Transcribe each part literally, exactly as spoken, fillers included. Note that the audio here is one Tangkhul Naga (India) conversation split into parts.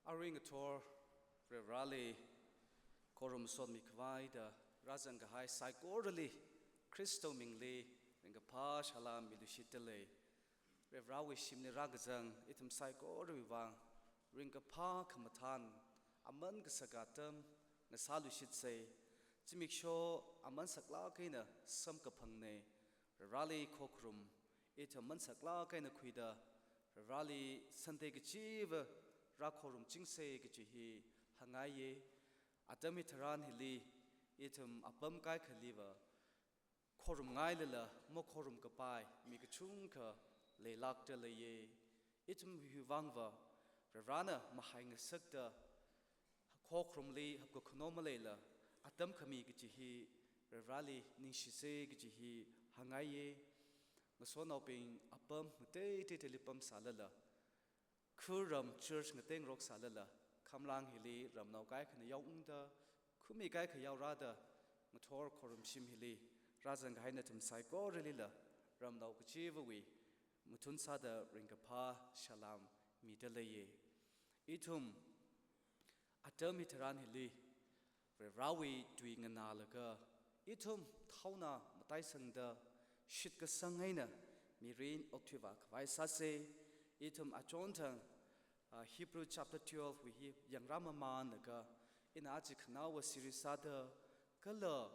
Arui ngathor Varivarali khorum sotmi khavai da rāzang kahai saikorali Khristawui mingli ringkaphā salam miluishitdalei. Varivarawui shimli rākazang ithum saikorawui vang ringkaphā khamathān aman kasā atam ngasāluishitsei. Zimiksho aman saklāk eina samkaphangna. Varivarali khokharum ithum aman saklāk eina khuida Varivarali Sunday kachiva rākhorumchingsei kaji hi hāngngaiya. Atam hitharan hili ithum apam kaikhaliva khorumngailala makhorum kapai mi kachungkha leilākdaleiya. Ithumwui vangva Varivarana mahai ngasakta khokharumli hapkakhano maleila atam khami kaji hi Varivarali ningshisei kaji hi hāngngaiya. Ngasotnaobing apam ngateiteiteili pamsālala, khur ram church ngatengroksālala, khamlang hili ramnao kaikhana yaoungda, khumi kaikha yaorāda, ngathor khorum shim hili rāzang kahai nathum saikoralila ramnao kachivawui mathun sāda ringkaphā salam midaleiya. Ithum atam hitharan hili Varivarawui tui nganālaga ithum thaona mataisangda shitkasang eina mirin okthuivā khavai sāsei. Ithum achonthang, ah, Hebrew chapter twelve wui hi yangrāmamanlaga ina aja khanaowa series sāda kala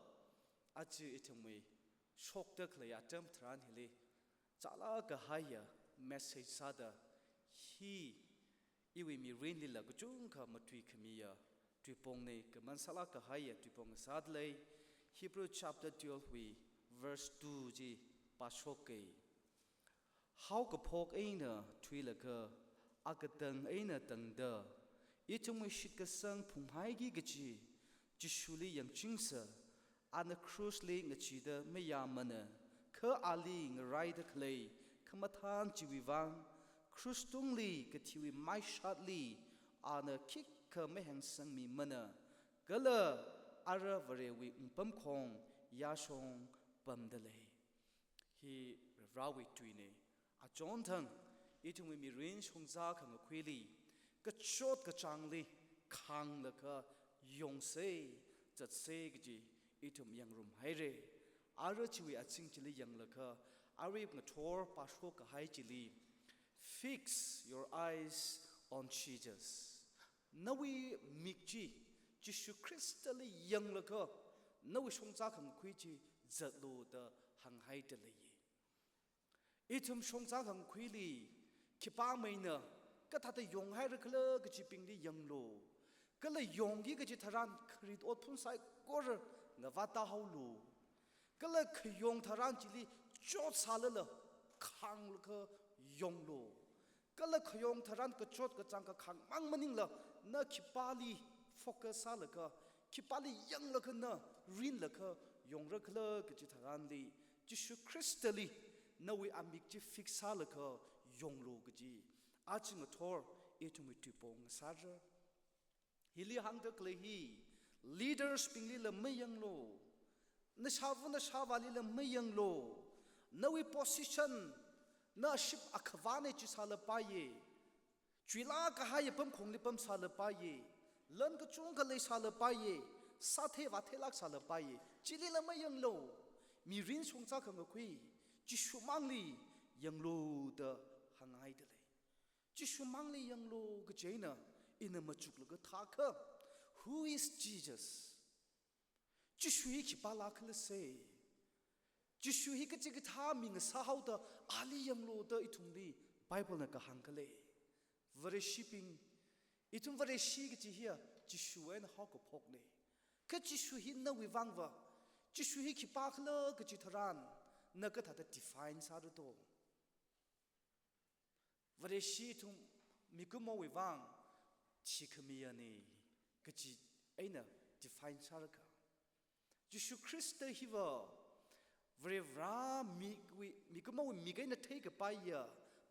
aja ithumwui shokda khalei atam tharan hili chālāk kahaiya message sāda hi iwui mirinlila kachungkha matuikhamiya tuipongna. Kaman sālāk kahaiya tuipong sādalei. Hebrew chapter twelve wui verse two chi pāshokkei. Haokaphok eina thuilaga akatang eina tangda ithumwui shitkasang phunghaiki kaji Jishuli yangchingsa. Ana krushli ngacheeda mayāmana, kha ali ngaraida khalei khamathān chiwui vang krush tungli kathiwui maishatli ana khikha mahengsangmimana, kala ara Varewui wungpamkhong yāshong pamdalei. Hi Varivarawui tuina. Achonthang ithumwui mirin shongza khangakhuili kachot kachāngli khānglaga yongsei, zatsei kaji ithum yangrumhaira. Ara chiwui azing chili yanglaga arui ngathor pāshok kahai chili, fix your eyes on Jesus. Nawui mik chi Jishu Khristali yanglaga nawui shongza khangakhui chi zatlu da hānghaida leiya. Ithum shongza khangakhuili khipāmeina kathāda yonghairakhala kajibingli yanglu. Kala yongki kaji tharan kharit otphun saikora ngavātāhaolu. Kala khayong tharan chili chotsālala khānglaga yonglu. Kala khayong tharan kachot kachāng kakhāng mang maningla, na khipāli focus sālaga, khipāli yanglaga na rinlaga yongrakhala kaji tharanli, Jishu Khristali nawui amik chi fix sālaga yonglu kaji aja ngathor ithumwui tuipong sāra. Hili hāngda khalei hi leaders binglila mayanglu, nashāva nashāvālila mayanglu. Nawui position, na ship akhavāna chi sālapaiya, chuilāk kahaiya pamkhongli pamsālapaiya, lan kachungkha leisālapaiya, sāthei vātheilāk sālapaiya, chilila mayanglu. Mirin shongza khangakhui Jishumangli yanglu da hānghaida lei. Jishumangli yanglu kaji eina ina machuklaga thākha, who is Jesus? Jishu hi khipālākhala sei? Jishu hi kachikathā mi ngasāhaoda ali yanglu da ithumli Bible na kahāng khalei. Vareshibing, ithum Vareshi kaji hiya Jishu eina haokaphokna. Kha Jishu hi nawui vangva, Jishu hi khipākhala kaji tharan na kathāda define sāra do? Vareshi ithum mikumowui vang thikhamiyana kaji eina define sārakha, Jishu Khrista hiva Varivara mikwui, mikumowui mik eina theikapaiya,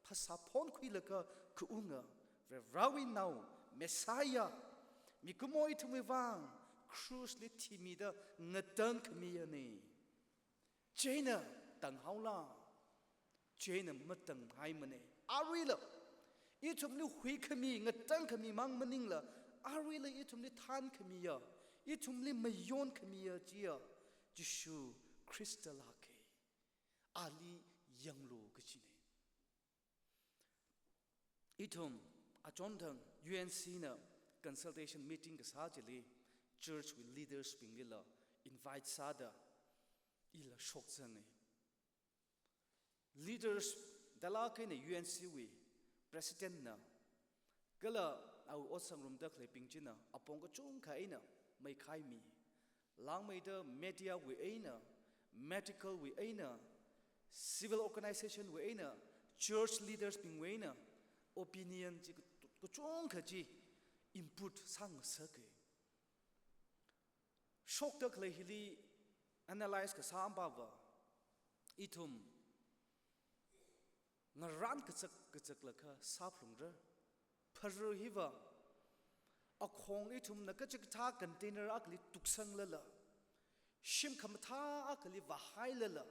phasā phonkhuilaga kaunga, Varivarawui nao, Messiah, mikumo ithumwui vang krushli thimida ngatangkhamiyana. Chieina tanghaola? Chieina matanghaimana. Aruila Ithumli huikhami, ngatangkhami mang maningla, aruila ithumli thankhamiya, ithumli mayonkhamiya chiya, Jishu Khrista lāka. Ali yanglu kachina. Ithum achonthang U N C na consultation meeting kasā chili church wui leaders binglila invite sāda ila shokzanga. Leaders dalāk eina U N C wui president na kala awui otsangrumda khaleibing china apong kachungkha eina maikhaimi. Langmeida media wui eina, medical wui eina, civil organization wui eina, church leaders bingwui eina opinion chi kachungkha chi input sāngasaka. Shokda khalei hili analyze kasā ampava, ithum ngarān kazak kazaklaga sāphalungra. Phara hiva, akhong ithumna kachikathā container akhali tuksanglala, shim khamathā akhali vāhailala,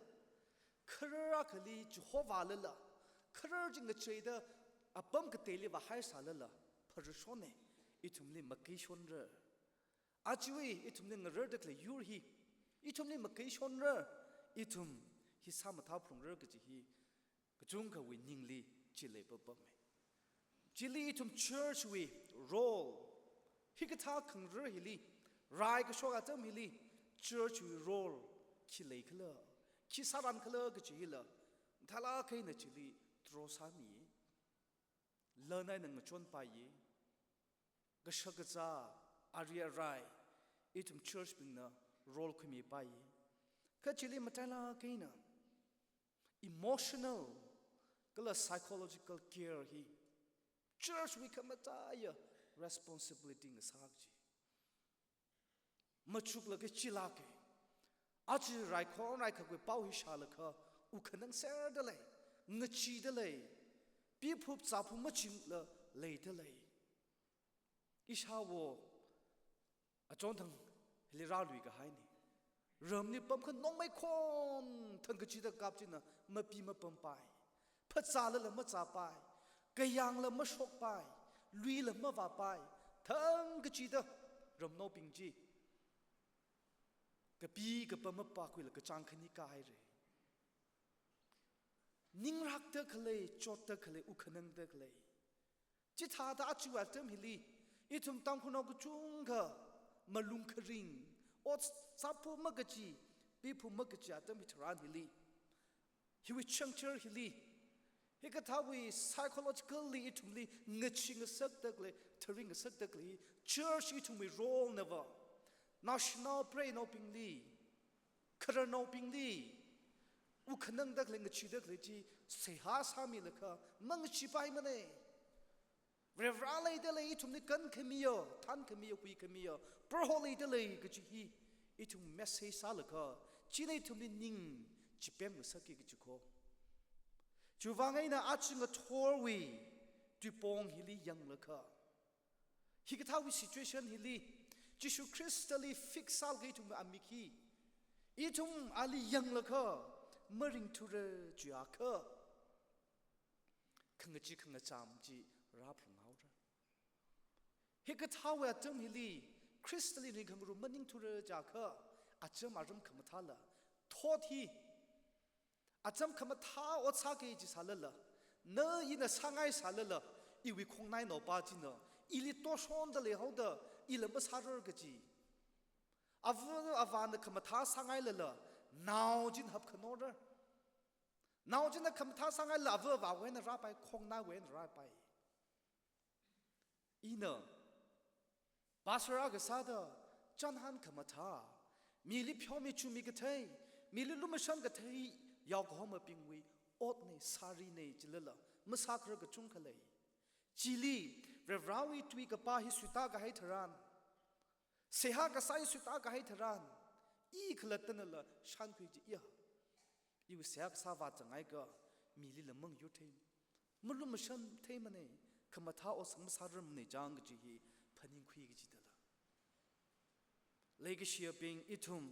kharar akhali chihovālala, kharar chi ngacheida apam kateili vāhaisālala, phara shonna, ithumli makaishonra. Ajawui ithumli ngararda khalei yur hi, ithumli makaishonra, ithum hi sāmathāphalungra kaji hi kachungkhawui ningli chi leipapama. Chili ithum church wui role, hikathā khangarar hili, rai kashok atam hili, church wui role khi leikhala, khi sārānkhala kaji hila, dalāk eina chili draw sāmi. Lan eina ngachonpaiya, kashak kazā, ari arai, ithum church bingna role khuimipaiya. Kha chili matailāk eina emotional kala psychological care hi church wui khamataiya responsibility ngasā kaji. Machuklaga chilāka. Aja raikhon raikhakwui pao hi shālaga, ukhanang serda lei, ngacheeda lei, piphup zāphup machingla leida lei. Ishāwo achonthang hili rālui kahaina. Ramli pamkhanang meikhon thangkachida kap china mapi mapampai. Phazālala mazāpai. Kayāngla mashokpai. Luila mavāpai. Thangkachida ramnaobing chi kapi kapam mapākhuila kachāng khani kāhaira. Ningrakda khalei, chotda khalei, ukhanangda khalei. Chithāda aja atam hili, ithum Tangkhulnao kachungkha malung kharing, ot sāphup makachi, piphup makachi atam hitharan hili, hiwui juncture hili, hikathāwui psychologically ithumli ngachee ngasakda khalei, thari ngasakda khalei, church ithumwui role nava, naoshinao preinaobingli, khararnaobingli, ukhanangda khalei, ngacheeda khalei chi seihā sāmilaga mangacheepaimana. Varivarā leida lei, ithumli kankhamiya, thankhamiya, huikhamiya Proho leida lei kaji hi ithum message sālaga, china ithumli ning chipem ngasakki kaji kho. Chiwuivang eina aja ngathorwui tuipong hili yanglaga, hikathāwui situation hili, Jishu Khristali fix sālaga ithum amik hi, ithum ali yanglaga maringthura jiakha, khangachee khangacham chi rāphalunghaora. Hikathāwui atam hili, Khristali ringkhangarum maningthura jiakha, acham aram khamathāla, thot hi, acham khamathā ot sāki jisālala, na ina sāngaisālala, iwui khongnainaopa china ili toshonda leihaoda, ila masārar kaji. Ava avāna khamathā sāngailala, nao china hapkhanorar. Nao china khamathā sāngailala, ava avāwui eina rāpai, khongnaiwui eina rāpai. Ina pastor akha sāda, chānhān khamathā, mili pheomi chumi kathei, mili lumashan kathei, yaokahomabingwui otna, sārina jilala masākharar kachungkha lei. Chili, Varivarāwui tui kapā hi suitā kahai tharan, seihā kasā hi suitā kahai tharan, i khalattanala shānkhui jiya. Iwui seihā kasā vāzanghaikha, milila mangyur thei, malumashan theimana, khamathā ot sāngasak masārarmana chang kaji hi phaningkhui kajidala. Leikashiyabing, ithum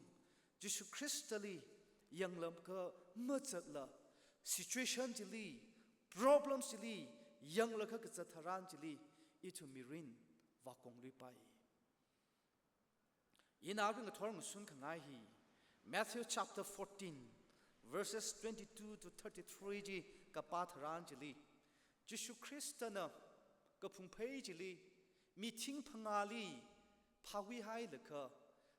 Jishu Khristali yanglaga mazatla, situation chili, problems chili, yanglakha kazat tharan chili ithum mirin vākongluipai. Ina arui ngathor ngasun khangai hi Matthew chapter fourteen, verses twenty-two to thirty-three chi kapā tharan chili, Jishu Khristana kaphungphei chili, mi thing phangāli phāhui hailaga,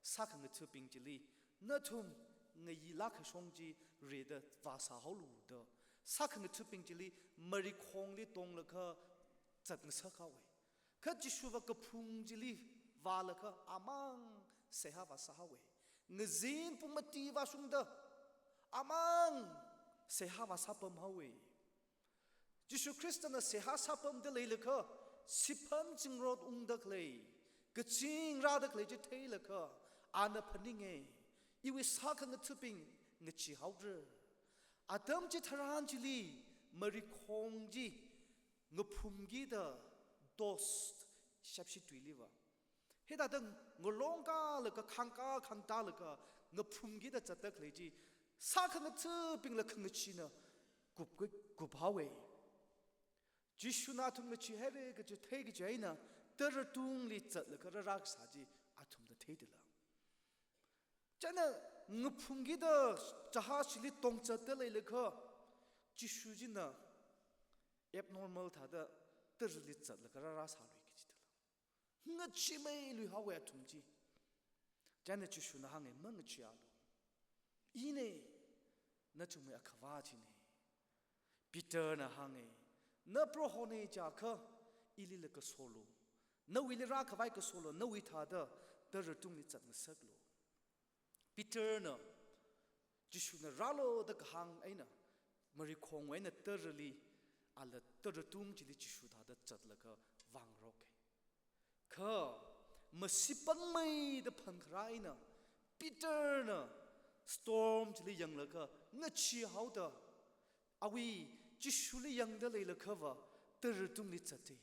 sākhangathabing chili, nathum ngayilāk kashong chi rida vāsāhaolu da, sākhangathabing chili marikhongli tonglaga zatngasak haowe. Kha Jishuva kaphung chili vālaga amang seihā vāsāhaowe. Ngazin pung mati vāshungda amang seihā vāsāpam haowe. Jishu Khristana seihā sāpamda leilakha, siphan zingrot ungda khalei, kazing rāda khalei chi theilaga, ana phaninge, iwui sākhangathabing ngacheehaora. Atam chitharan chili marikhong chi ngaphumkida, dos, shepshi tuiliva, hithāda ngalongkalaga, khangkā khangtālaga ngaphumkida zatda khalei chi, sākhangathabingla khangacheena kup, kuphaowe. Jishuna athum ngacheehaire kaji theikaji eina, tara tungli zatlaga rārā kasā chi athumna theidala. Chieina ngaphumkida jahazli tongzatda leilakha, Jishu china abnormal thāda tarali zatlaga rārāsālui kajidala. Ngacheemeiluihaowe athum chi. Chieina Jishuna hānge, mangacheealu. Ine, nathumwui Akhava chine. Peterna hānge, na Prohone chiakha, ilila kasolu. Nawuili rākhavai kasolu, nawui thāda tara tungli zatngasaklu. Peterna, Jishuna rālu da kahāng eina, marikhong eina tarali, ala tara tung chili Jishu thāda zatlaga vāngaroke. Kha, masi pangmeida phangkharā eina, Peterna storm chili yanglaga ngacheehaoda, awui Jishuli yangda leilakhava, tara tungli zate.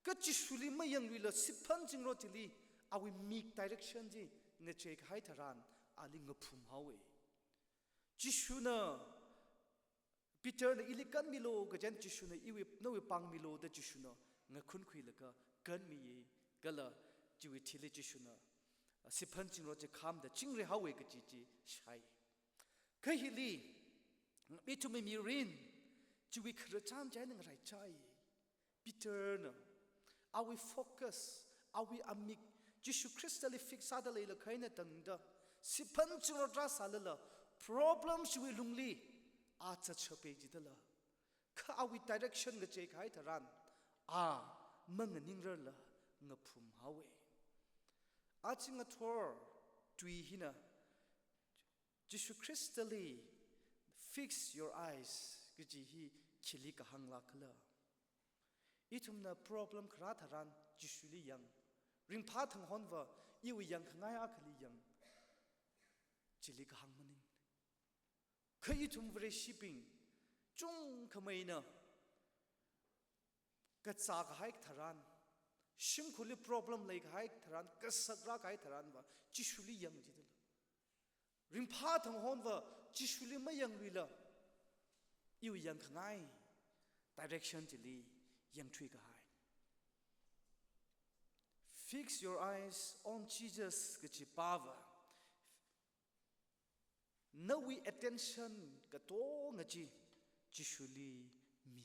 Kha Jishuli mayangluila siphan zingrot chili, awui mik direction chi ngacheikahai tharan, ali ngaphumhaowe. Jishuna, Peterna ili kanmilu kaji eina Jishuna iwui, nawui pāngmilu da Jishuna ngakunkhuilaga kanmiye, kala chiwui thili Jishuna, a, siphan zingrot chi khamda chingrihaowe kaji chi shai. Kha hili, ithumwui mirin, chiwui khararchan chieina ngaraichai. Peterna, awui focus, awui amik, Jishu Khristali fix sāda leilakha eina tangda, siphan zingrot rāsālala, problem chiwui lungli, a zatshappai jidala. Kha awui direction ngacheikahai tharan, a manganingrarla ngaphumhaowe. Aja ngathor tui hina, Jishu Khristali fix your eyes kaji hi khili kahānglākhala. Ithumna problem kharā tharan Jishuli yang. Ringphā thanghonva iwui yangkhangai akhali yang. Chili kahāng maning. Kha ithum Vareshibing, chungkhameina kazākahai tharan, shimkhurli problem leikahai tharan, kasak rākahai tharanva, Jishuli yang jidala. Ringphā thanghonva, Jishuli mayangluila, iwui yangkhangai direction chili yangthuikahai. Fix your eyes on Jesus kaji pāva, nawui attention katonga chi Jishuli milu.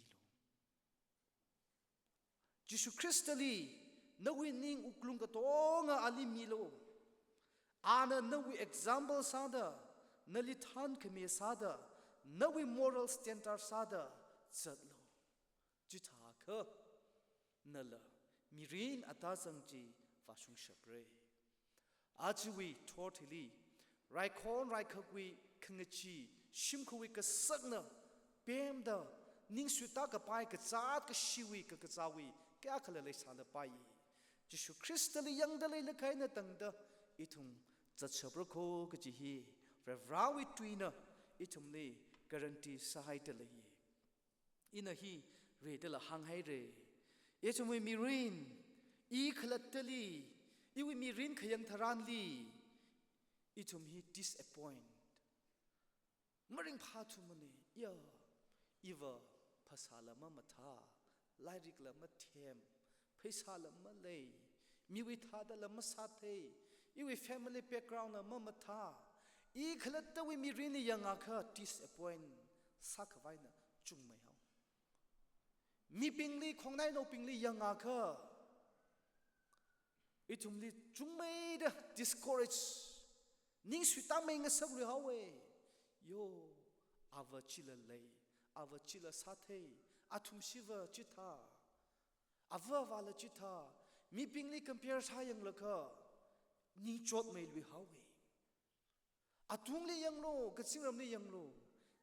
Jishu Khristali nawui ning wuklung katonga ali milu. Ana nawui example sāda, nali thankhami sāda, nawui moral standard sāda zatlu. Chithākha nala mirin atazang chi vāshungshapra. Ajawui thot hili, raikhon raikhakwui khangachee, shimkhurwui kasakna pemda, ning suita kapai kazāt kashiwui kakazāwui kayākhala leisālapai. Jishu Khristali yangda leilakha eina tangda, ithum zatshapra kho kaji hi, Varivarāwui tuina ithumli guarantee sāhaida lei. Ina hi redala hānghaira. Ithumwui mirin, i khalattali, iwui mirin khayang tharanli, ithum hi disappoint. Maringphāthumana, ya, iva phasāla mamathā, Lairikla mathem, pheisāla malei, miwui thādala masāthei, iwui family backgroundla mamathā, i khalattawui mirinli yangakha disappoint sākhavaina chungmeihao. Mibingli, khongnainaobingli yangakha, ithumli chungmeida discourage, ning suitāmei ngasakluihaowe. Yo, ava chila lei, ava chila sāthei, athum shiva chithā, ava avala chithā, mibingli compare sāyanglakha, ning chotmeiluihaowe. Atungli yanglu, kazingramli yanglu,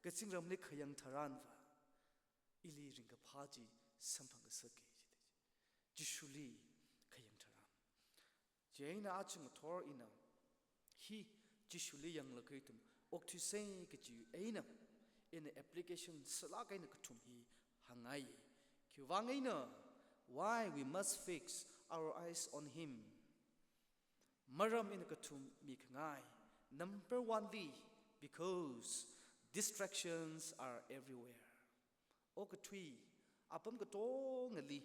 kazingramli khayang tharanva, ili ringkaphā chi samphang ngasaka. Jishuli khayang tharan. Chieina aja ngathor ina, hi Jishuli yanglaga ithum okthuisei kaji eina, ina application sālāk eina kathum hi hāngngai. Khiwuivang eina, why we must fix our eyes on him. Maram ina kathum mikhangai. Number one li, because distractions are everywhere. Okathui apam katongali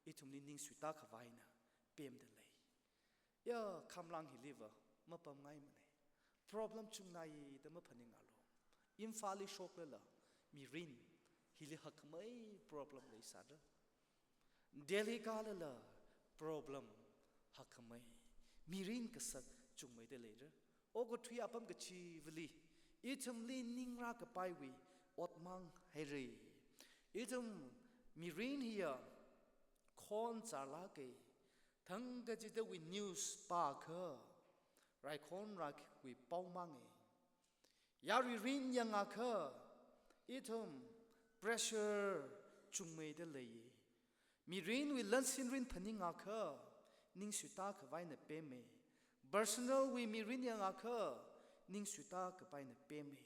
ithumli ning suitākhavaina pemda lei. Ya, khamlang hiliva mapamngaimana. Problem chungnaida maphaningalu. Imphalli shoklala, mirin hili hakmei problem leisāra. Delhi kālala problem hakmei, mirin kasak chungmeida leira. Okathui apam kachivali, ithumli ning rākapaiwui ot mang haira. Ithum mirin hiya khon chārlāka, thangkachidawui news pākha, raikhon raiwui pao manga. Yarui rin yangakha, ithum pressure chungmeida leiya. Mirinwui lansin rin phaningakha, ning suitākhavaina pema. Personal wui mirin yangakha, ning suitākhavaina pema.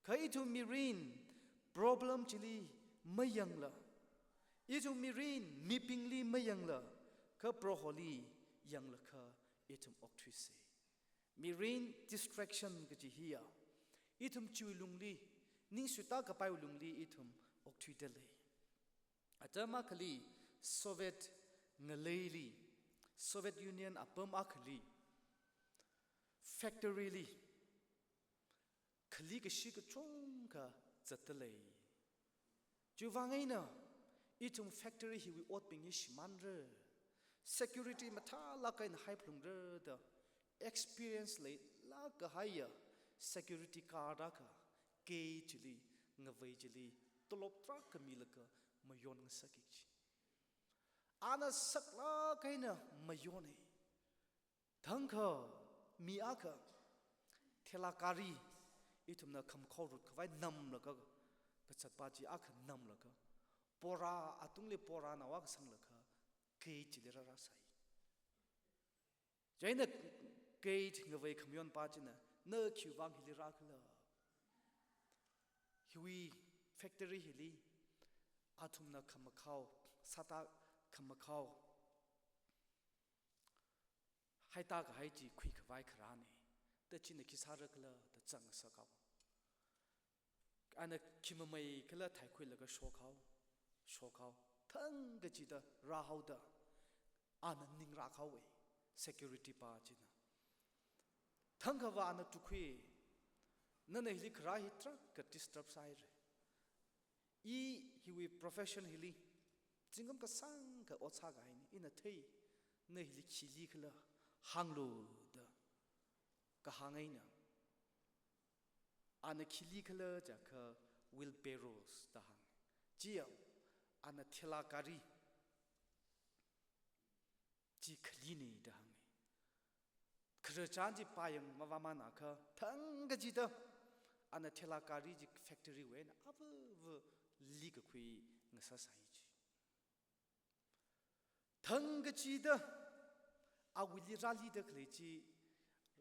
Kha ithum mirin problem chili mayangla, ithum mirin mibingli mayangla, kha Proholi yanglakha ithum okthuisa. Mirin distraction kaji hiya, ithum chiwui lungli, ning suitākapaiwui lungli ithum okthuida lei. Atam akhali Soviet ngaleili, Soviet Union apam akhali, factory li, khali kashi kachungkha zatda lei. Chiwuivang eina, ithum factory hiwui otbing hi shimānra. Security mathālāk eina haiphalungra da experience leilāk kahaiya security guard akha, gate chili, ngavei chili, tolop tarākha milaga mayon ngasaka chi. Ana saklāk eina mayona. Thangkha mi akha, thela gari, ithumna khamakhao rutkhavai namlaga kazatpa chi akha namlaga, bora atungli boranao akha sanglaga, gate chili rārāsai. Chieina gate ngavei khamayonpa china, na khiwuivang hili rākhala? Hiwui factory hili athumna khamakhao, sāda khamakhao haida kahai chi khuikhavai kharāna. Da china khi sārakhala da zang ngasakhaowa. Ana khi mameikhala theikhuilaga shokhao, shokhao. Thangkachida rāhaoda, ana ning rākhaowa, security pa china. Thangkhava ana tukhui, nana hili kharā hi tarākha disturb sāhaira. I hiwui profession hili zingkum kasāngkha ot sākahaina, ina thei, na hili khili khala hānglu da kahāng eina, ana khili khala jiakha wheelbarrows da hānga. Chiya ana thela gari chi khalina da hānga. Khararchan chi pāyang mavāmānakha, thangkachida ana thela gari chi factory wui eina avāvali kakhui ngasāsai chi. Thangkachida awuili rālida khalei chi,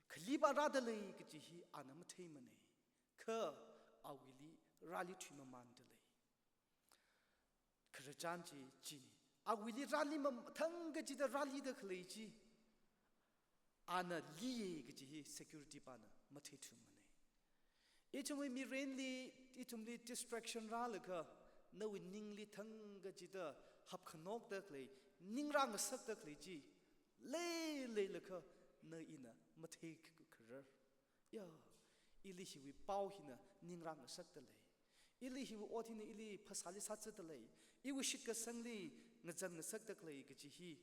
khaliva rāda lei kaji hi ana matheimana. Kha awuili rāli thuimamānda lei. Khararchan chi china. Awuili rāli mam-, thangkachida rālida khalei chi, ana liya kaji hi security pana matheithuimana. Ithumwui mirinli, ithumli distraction rālaga, nawui ningli thangkachida hapkhanokda khalei, ningrā ngasakda khalei chi, lei, leilakha na ina matheikharar. Ya, ili hiwui pao hina ningrā ngasakda lei. Ili hiwui ot hina ili phasāli sāzatda lei. Iwui shitkasangli ngazan ngasakda khalei kaji hi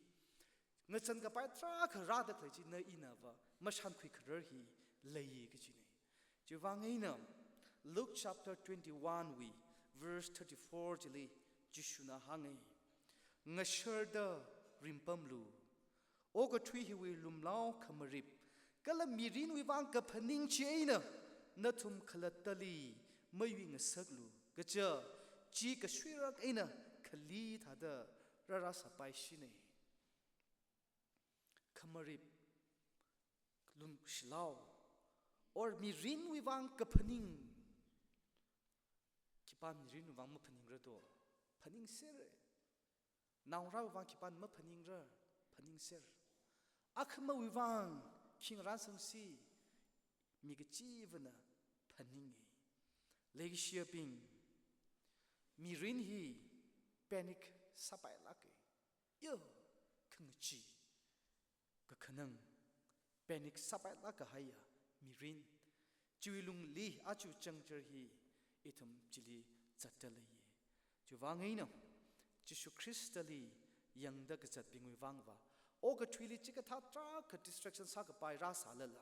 ngazan kapai tarākha rāda khalei chi na inava mashānkhuikharar hi leiya kajina. Chiwuivang eina Luke chapter twenty-one wui verse thirty-four chili Jishuna hānga, "Ngasharda ringpamlu. Okathui hiwui lumlao khamarip kala mirinwui vang kaphaning chieina nathum khalattali mayuingasaklu, kaja chi kashuirak eina khali thāda rārāsāpaishina." Khamarip, lumshilao, or mirinwui vang kaphaning. Khipāna mirinwui vang maphaningra do? Phaningsera. Naongarāwui vang khipāna maphaningra? Phaningsera. Akhamawui vang khingarān sangsi, mi kachivana phaninga. Leikashiyabing, mirin hi panic sāpailāka. Yo, khangachee, kakhanang, panic sāpailāk kahaiya mirin. Chiwui lungli aja juncture hi ithum chili zatda leiya. Chiwuivang eina Jishu Khristali yangda kazatbingwui vangva, okathuili chikathā tarākha distraction sākapai rāsālala,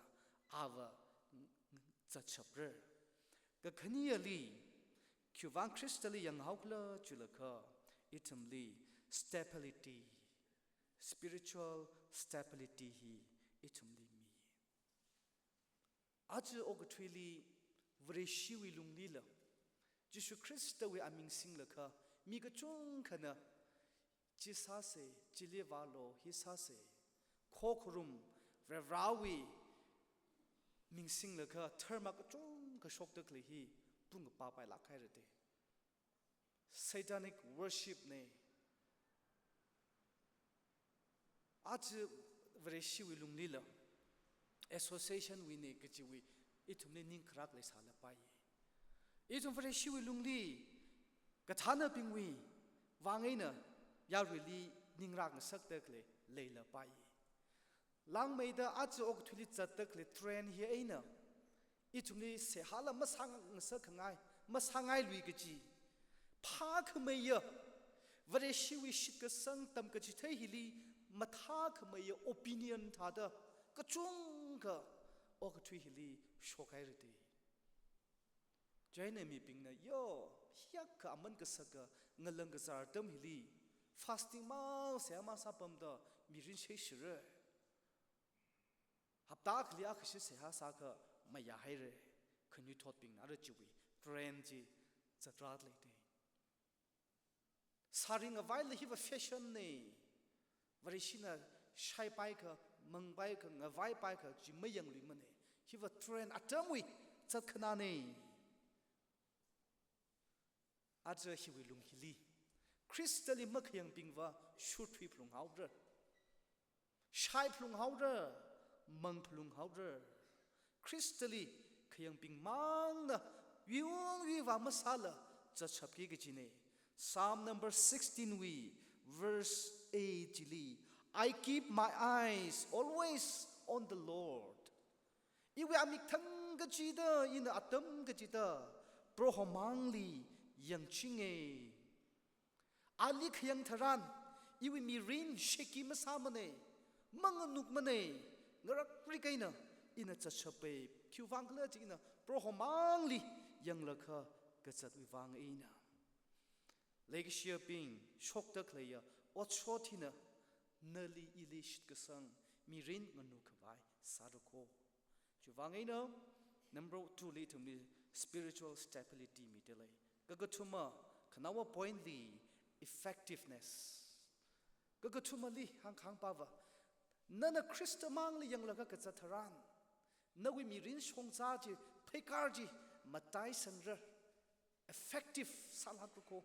ava zatshapra. Kakhaneli, khiwuivang Khristali yanghaokhala chilakha, ithumli stability, spiritual stability hi ithumli mi. Aja okathuili Vareshiwui lunglila, Jishu Khristawui aming singlaga, mi kachungkhana, "Chi sāsa, chili vālu, hi sāsa," khokharum, Varivarāwui ming singlaga, dharma kachungkha shokda khalei hi pung kapāpailāk haira de. Satanic worship na. Aja Vareshiwui lunglila association wui na kajiwui ithumli ningkharak leisālapaiya. Ithum Vareshiwui lungli kathānabingwui vang eina yaruili ningrā ngasakda khalei leilapaiya. Langmeida aja okathuili zatda khalei trend hi eina ithumli seihāla masāngasakkhangai, masāngailui kaji, phākhameiya Vareshiwui shitkasang tamkachithei hili mathākhameiya opinion thāda kachungkha okathui hili shokhaira de. Chieina mibingna, yo, hiyākha aman kasaka ngalang kazar atam hili fasting mang seihā mang sāpamda mirin sheishira. Hapta akhali akhashi seihā sākha mayāhaira. Khanuithotbingna ara chiwui trend chi zatrā lei de. Sāri ngavaila hiva fashion na. Vareshina shaipaikha, mangpaikha, ngavaipaikha chi mayangluimana. Hiva trend atamwui zatkhana na. Aja hiwui lung hili Khristali makhayangbingva shurthui phalung haora, shai phalung haora, mang phalung haora. Khristali khayangbing mangna yuiyung yuiva masāla zatshapki kajina. Psalm number sixteen wui verse eight chili, "I keep my eyes always on the Lord." Iwui amik thangkachida, ina atam kachida Prohomangli yangchinga. Ali khayang tharan, iwui mirin shaky masāmana, manganukmana, ngarakrik eina ina zatshapa. Khiwuivang khala chi ina Prohomangli yanglaga kazatwui vang eina. Leikashiyabing, shokda khaleiya otshot hina nali ili shitkasang, mirin nganukhavai sāra ko. Chiwuivang eina number two li ithumli spiritual stability mida lei. Kakathuma, khanaowa point li effectiveness. Kakathumali hāngkhangai pava, nana Khrista mangli yanglaga kazat tharan, nawui mirin shongza chi, pheikar chi mataisangra, effective sālākra ko.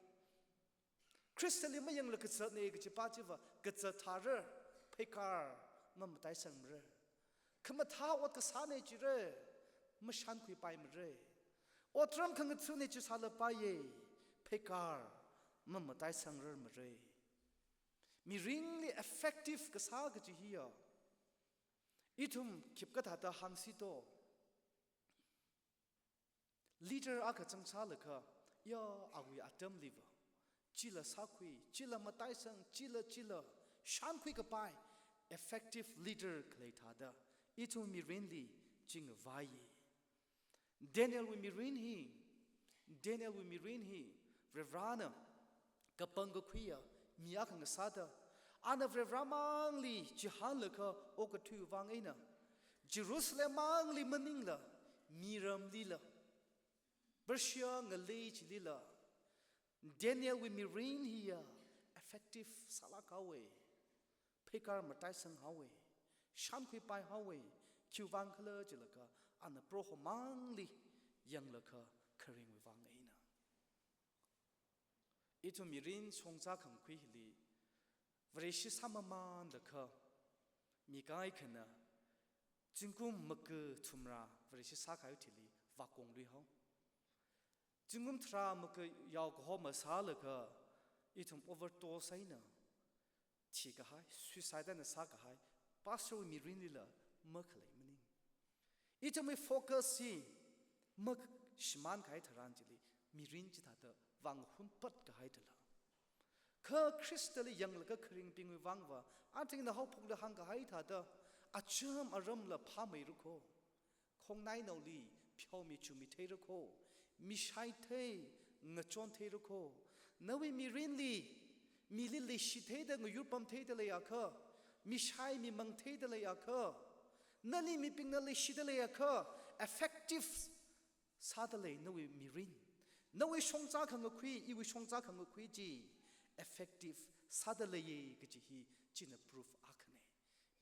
Khristali mayanglaga kazatna kajipa chiva kazat thāra, pheikar mamataisanmara. Khamathā ot kasāna jira, mashānkhuipaimara. Otram khangathana chi sālapaiya, pheikar mamataisangrarmara. Mirinli effective kasā kaji hiya, ithum khipkathāda hāngsi to. Leader akha zangsālaga, ya, awui atamliva chila sākhui, chila mataisang, chila, chila shānkhui kapai effective leader khalei thāda, ithum mirinli chingvai. Danielwui mirin hi, Danielwui mirin hi, Varivarana kapangkakhuiya mi akha ngasāda, ana Varivaramangli chihānlaga okathui vang eina, Jerusalemmangli maningla, miramlila, Persia ngalei chilila, Danielwui mirin hiya effective sālāk haowa, pheikar mataisang haowa, shānkhuipai haowa, khiwui vang khala jilaga, ana Prohomangli yanglaga kharingwui vang eina. Ithum mirin shongza khangakhui hili, Vareshi sāmamanlaga, mi kaikhana, zingkum maka thumrā Vareshi sākahai thili vākonglui hao. Zingkum tharā maka yaokahoma sālaga, ithum overdose eina thikahai, suicide eina sākahai, pastorwui mirinlila makhalei maning. Ithumwui focus hi mashimānkahai tharan chili, mirin chithāda vāhunpat kahai dala. Kha Khristali yanglaga kharingbingwui vangva, athingna haophokli hāngkahai thāda, acham aramla phāmeira kho. Khongnainaoli pheomi chumi theira kho. Mishai thei, ngachon theira kho. Nawui mirinli, mili leishi theida ngayurpam theida leiakha, mishai mimang theida leiakha, nali mibingna leishida leiakha, effective sāda lei nawui mirin. Nawui shongza khangakhui, iwui shongza khangakhui chi effective sāda leiya kaji hi china proof akhana.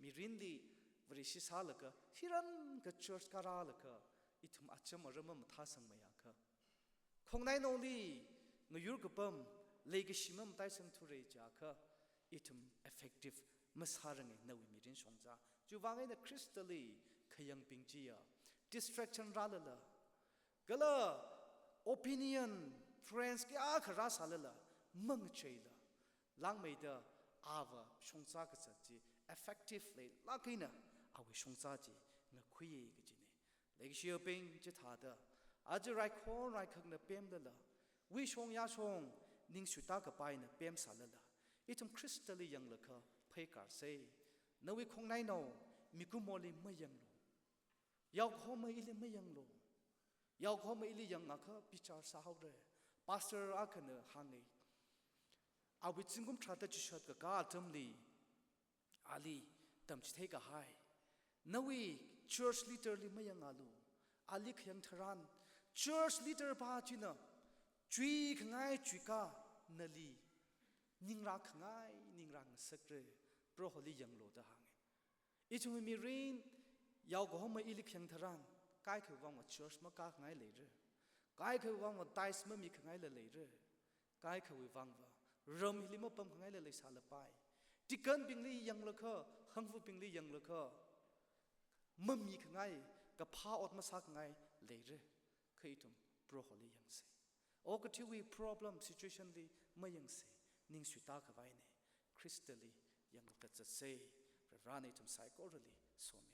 Mirinli Vareshi sālaga, hiyākha church kārālaga, ithum acham aram mamathāsangmeiakha, khongnainaoli ngayur kapam, leikashi mamataisangthura jiakha, ithum effective masāranga nawui mirin shongza. Chiwui vang eina Khristali khayangbing chiya, distraction rālala, kala opinion, friends kayākha rāsālala, mangacheila, langmeida ava shongza kazat chi effective leilāk eina awui shongza chi ngakhuiya kajina. Leikashiyabing chithāda, aja raikhon raikhakna pemlala, wuishong yāshong ningsuita kapaina pemsālala, ithum Khristali yanglaga pheikar sai. Nawui khongnainao mikumoli mayanglu. Yaokahoma ili mayanglu. Yaokahoma ili yangakha bichar sāhaora. Pastor akhana hānga, awui zingkum tharāda chishat kakā atamli, ali tamchithei kahai, nawui church leader li mayangalu. Ali khayang tharan, church leader pa china chuikhangai chuikā nali ningrā khangai ningrā ngasakra, Proholi yanglu da hānga. Ithumwui mirin, yaokahoma ili khayang tharan, kaikhawui vangva church makākhangai leira. Kaikhawui vangva tithes mamikhangaila leira. Kaikhawui vangva ram hili mapamkhangaila leisālapai. Deacon bingli yanglaga, hangbubingli yanglaga, mamikhangai, kaphā ot masākhangai leira. Kha ithum Proholi yangsa. Okathuiwui problem, situation li mayangsa, ningsuita khavai eina Khristali yanglaga zatsa. Varivarana ithum saikorali somi.